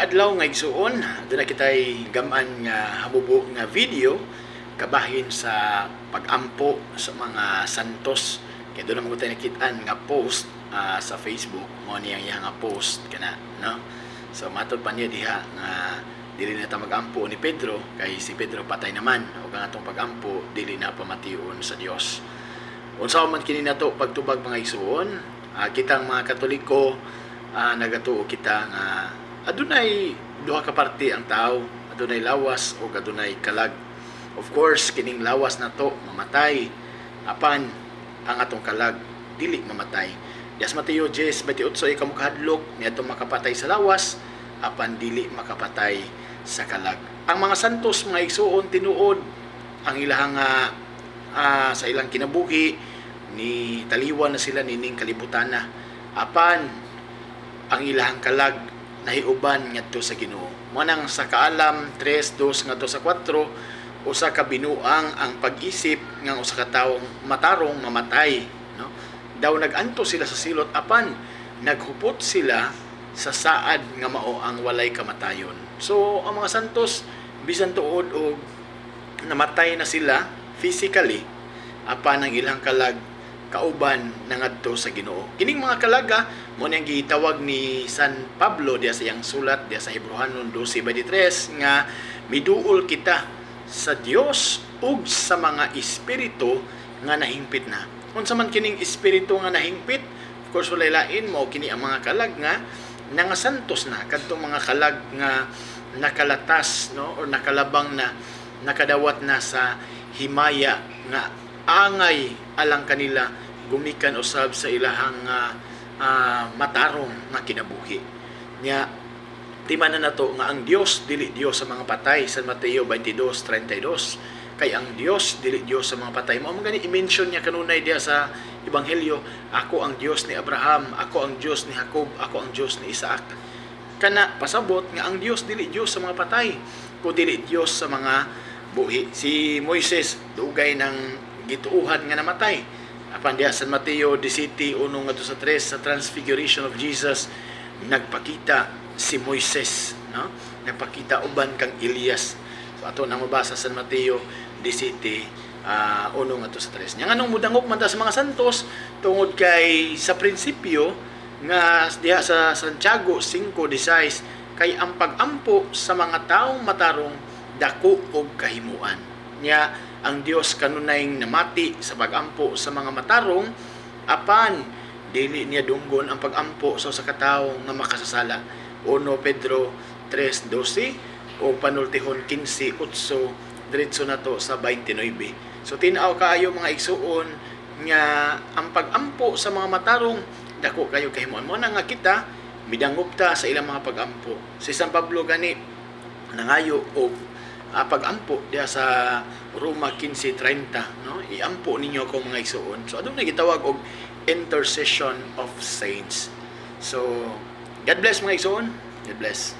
Adlaw nga igsuon, aduna kitay gaman nga habubo nga video kabahin sa pagampo sa mga santos. Kay doon naman tayo nakitaan nga post sa Facebook mo niyang iyang nga post kana, no? So matod pa niya diha nga dili na ta magampo ni Pedro kay si Pedro patay naman ug ang atong pagampo dili na pamation sa Dios. Unsa man kini nato pagtubag, mga igsuon, kitang mga Katoliko, nagatuo kita nga adunay duha ka parte ang tao, adunay lawas o adunay kalag. Of course, kining lawas nato mamatay, apan ang atong kalag dili mamatay. Dias Mateo 10:28, ay kamo kahadlok niadtong makapatay sa lawas apan dili makapatay sa kalag. Ang mga santos, mga igsuon, tinuod ang ilahang sa ilang kinabuhi ni taliwan na sila nining kalibutana, apan ang ilahang kalag nahiuban ngadto sa Ginoo. Mo nang sa Kaalam 3:2 ngadto sa 4, usa ka binuang ang pag-isip nga usa ka tawong matarong mamatay, no? Daw nag-anto sila sa silot apan naghupot sila sa saad nga mao ang walay kamatayon. So ang mga santos, bisan tuod og namatay na sila physically, apan ang ilang kalag kauban nangadto sa Ginoo. Kining mga kalaga mo nang gitawag ni San Pablo diya sa iyang sulat diya sa Hebreohanon 12:23 nga miduol kita sa Dios ug sa mga espiritu nga nahingpit na. Unsa man kining espiritu nga nahingpit? Of course, walay lain, mao kini ang mga kalag nga nangasantos na, kadtong mga kalag nga nakalatas, no, or nakalabang na, nakadawat na sa himaya nga angay alang kanila gumikan usab sa ilahang matarong nga kinabuhi. Nya timanan nato nga ang Dios dili Dios sa mga patay, San Mateo 22:32, kay ang Dios dili Dios sa mga patay. Mao man gani i-mention niya kanunay diya sa Ebanghelyo, "Ako ang Dios ni Abraham, ako ang Dios ni Jacob, ako ang Dios ni Isaac." Kana pasabot nga ang Dios dili Dios sa mga patay, kun dili Dios sa mga buhi. Si Moises dugay nang gituuhan nga namatay. Apan diha San Mateo 17:1 ngadto sa 3, sa Transfiguration of Jesus, nagpakita si Moises, no? Nagpakita uban kang Elias. So ato nang mabasa San Mateo 17 1 ngadto sa 3. Nya nganong mudangop man ta sa mga santos? Tungod kay sa prinsipyo nga diha sa Santiago 5:16, kay ang pagampo sa mga taong matarong dako og kahimuan. Nya ang Dios kanunay namati sa pagampo sa mga matarong, apan dili niya dunggon ang pagampo sa usa ka tawo nga makasasala. 1 Pedro 3:12 o Panultihon 15:8 diretso na to sa 29. So tin-aw kaayo, mga igsuon, nga ang pagampo sa mga matarong dako kayo kahimuan. Mo na nga kita midangop ta sa ilang mga pagampo. Si San Pablo gani nangayo og pagampo diha sa Roma 15:30, no? "Iampo ninyo ako, mga igsuon." So aduna gitawag og intercession of saints. So God bless, mga igsuon. God bless.